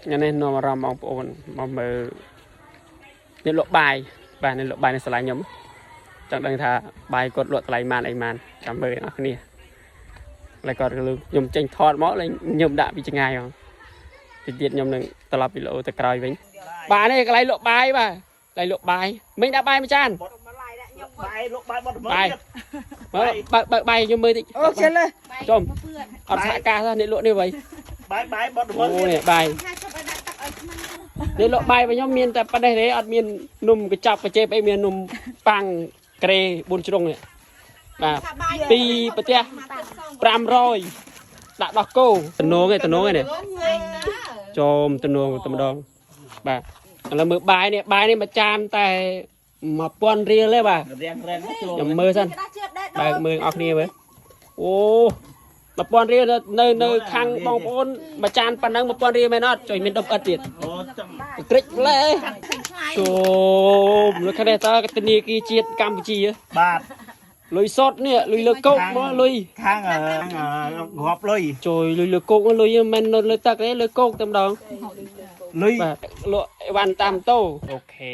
ថ្ងៃនេះនាំអារម្មណ៍បងប្អូនមកមើលអ្នកលក់បាយបាទអ្នកលក់បាយនៅសាលាខ្ញុំចង់ដឹងថាបាយគាត់លក់តម្លៃម៉ានអីម៉ានចាំមើលអ្នកគ្នាហើយគាត់លើខ្ញុំចេញថតមកលែងខ្ញុំដាក់ពីចងាយហ្មងពីទៀតខ្ញុំនឹងត្រឡប់វីដេអូទៅក្រោយវិញបាទនេះកន្លែងលក់បាយបាទកន្លែងលក់បាយមិញដាក់បាយមួយចាន បាយលក់បាយបត់មើ បាយមើលបើកបើកបាយខ្ញុំមើលតិច អូចេះលើ ចុំអត់សហការសោះអ្នកលក់នេះវ៉ៃ បាយបាយបត់មើ អូនេះបាយនេះលក់បាយរបស់ខ្ញុំមានតែប៉ុណ្ណេះទេអត់មាននំកញ្ចប់កញ្ចេបអីមាននំប៉័ងក្រេ4ជ្រុងនេះបាទពីប្រទេស500ដាក់ដោះគោតំណងឯតំណងឯនេះចូលតំណងតែម្ដងបាទឥឡូវមើលបាយនេះបាយនេះមួយចានតែ1000រៀលទេបាទ រៀងរៀងចូល ខ្ញុំមើលសិនបើកមើលអស់គ្នាមើលអូ1000រៀលនៅនៅខាងបងប្អូនមួយចានប៉ុណ្ណឹង1000រៀលមែនអត់ចុយមានដុំអិតទៀត អូចំ ក្រិចផ្លែចូលលើខាងនេះតើធនាគារជាតិកម្ពុជា បាទ លុយសុតនេះលុយលើកោកមកលុយ ខាងងាប់លុយ ជួយលុយលើកោកមកលុយមិននៅលើទឹកទេលើកោកតែម្ដង លុយ បាទលក់អីវ៉ាន់តាមតូអូខេ